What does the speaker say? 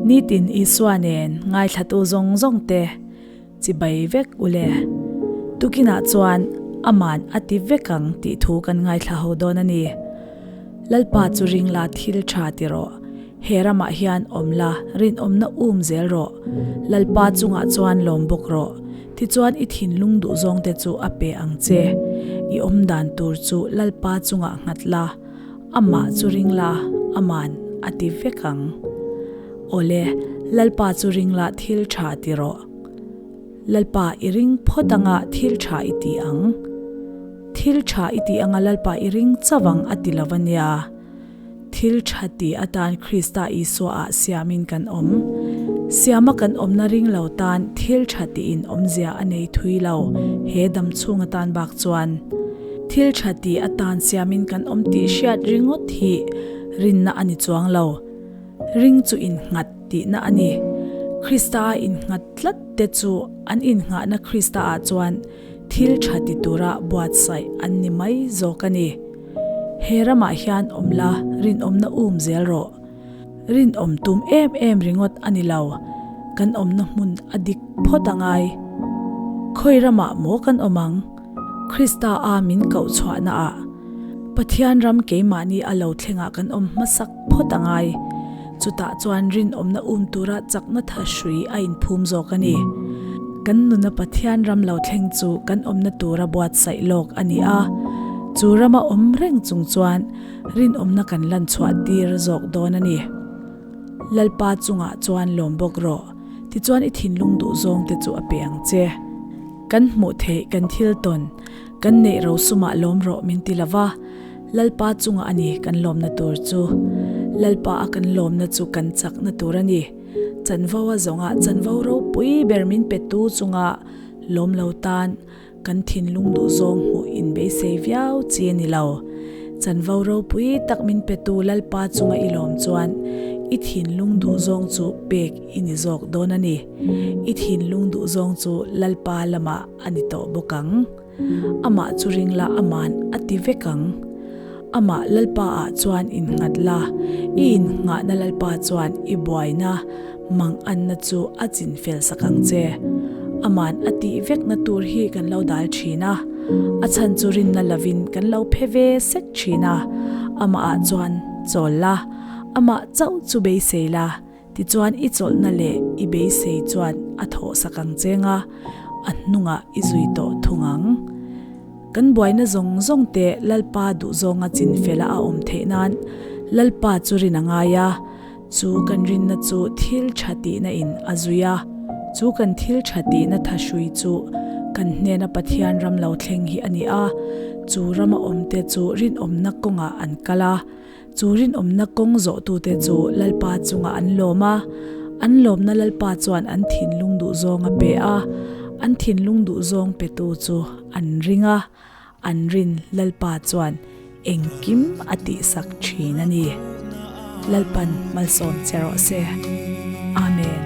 Nitin Isua nen ngaithlatu zawng zawng te chibai vek u le. Tukinah chuan aman a ti vek ang tih thu kan ngaithla ho dawn a ni. Lalpa chu ring la thil tha ti rawh. He ramah hian awm la rinawmna um zel rawh. Lalpa chungah chuan lawm bawk rawh. Tichuan i thinlung duhzawng te chu a pe ang che. I awm dan tur chu Lalpa chungah nghat la, amah chu ring la, aman a ti vek ang. Awle, Lalpa chu ring la thil tha ti rawh. Lalpa i ring phawt anga thil tha i ti ang. Thil tha i ti anga Lalpa i ring chauh ang a ti lo a nia. Thil tha ti atan Krista Isua ah siamin kan awm. Siama kan awmna ring lo tan thil tha tiin awmzia a nei thui lo he dam chhung atan bak chuan. Thil tha ti atan siamin kan awm tih hriat ringawt hi rinna a ni chuang lo. Ring chu innghat tihna a ni. Krista a innghat tlat te chu an innghahna Krista ah chuan thil tha ti tura buatsaih an ni mai zawk a ni. He ramah hian awm la, rinawmna um zel rawh. Rinawm tum em em ringawt a ni lo, kan awmna hmun a dik phawt a ngai. Khawi ramah maw kan awm ang? Krista a min koh chhuahna ah Pathian ram keimahni a lo thlengah kan awm hmasak phawt a ngai. Chutah chuan rinawmna um tura chakna tha hrui a inphum zawk a ni. Kan nuna Pathian ram lo thleng chu kan awmna tura buatsaih lawk a ni a, chu rama awm reng chung chuan rinawmna kan lan chhuah tir zawk dawn a ni. Lalpa chungah chuan lawm bawk rawh, tichuan i thinlung duh zawng te chu a pe ang che. Kan hmuh theih kan thil tawn, kan neih ro sumah lawm rawh min ti lova, Lalpa chungah a ni kan lawmna tur chu. Lalpa a kan lawmna chu kan chakna tur a ni. Chanvo a zawngah chanvo ropui ber min petu chunga lawm lo tan kan thinlung duhzawng hmuh inbeisei viau chi a ni lo. Chanvo ropui tak min petu Lalpa chunga i lawm chuan i thinlung duhzawng chu pek i ni zawk dawn a ni. I thinlung duhzawng chu Lalpa lamah a ni tawh bawk ang. Amah chu ring la aman a ti vek ang. Amah Lalpa ah chuan innghat la, i innghahna Lalpa chuan i buaina manganna chu a chinfel sak ang che. Aman a tih vekna tur hi kan lo dal thin a, a chhan chu rinna lovin kan lo phe ve sek thin a. Amah ah chuan chawl la, amah chauh chu beisei la. Tichuan i chawlhna leh i beisei chuan a thawh sak ang cheng a, a hnungah i zui tawh thung ang. Kan buaina zawng zawng te Lalpa duhzawnga chinfela a awm theih nan Lalpa chu rin a ngai a, chu kan rinna chu thil tha tihna in a zui a, chu kan thil tha tihna thahrui chu kan hnena Pathian ram lo thleng hi a ni a, chu rama awmte chu rinawmna kawngah an kal a. Chu rinawmna kawng zawhtute chu Lalpa chungah an lawm a, an lawmna Lalpa chuan an thinlung duhzawng a pe a, an thinlung duhzawng petu chu an ring a, an rin Lalpa chuan engkim a tihsak thin a ni. Lalpan malsawm che rawh se. Amen.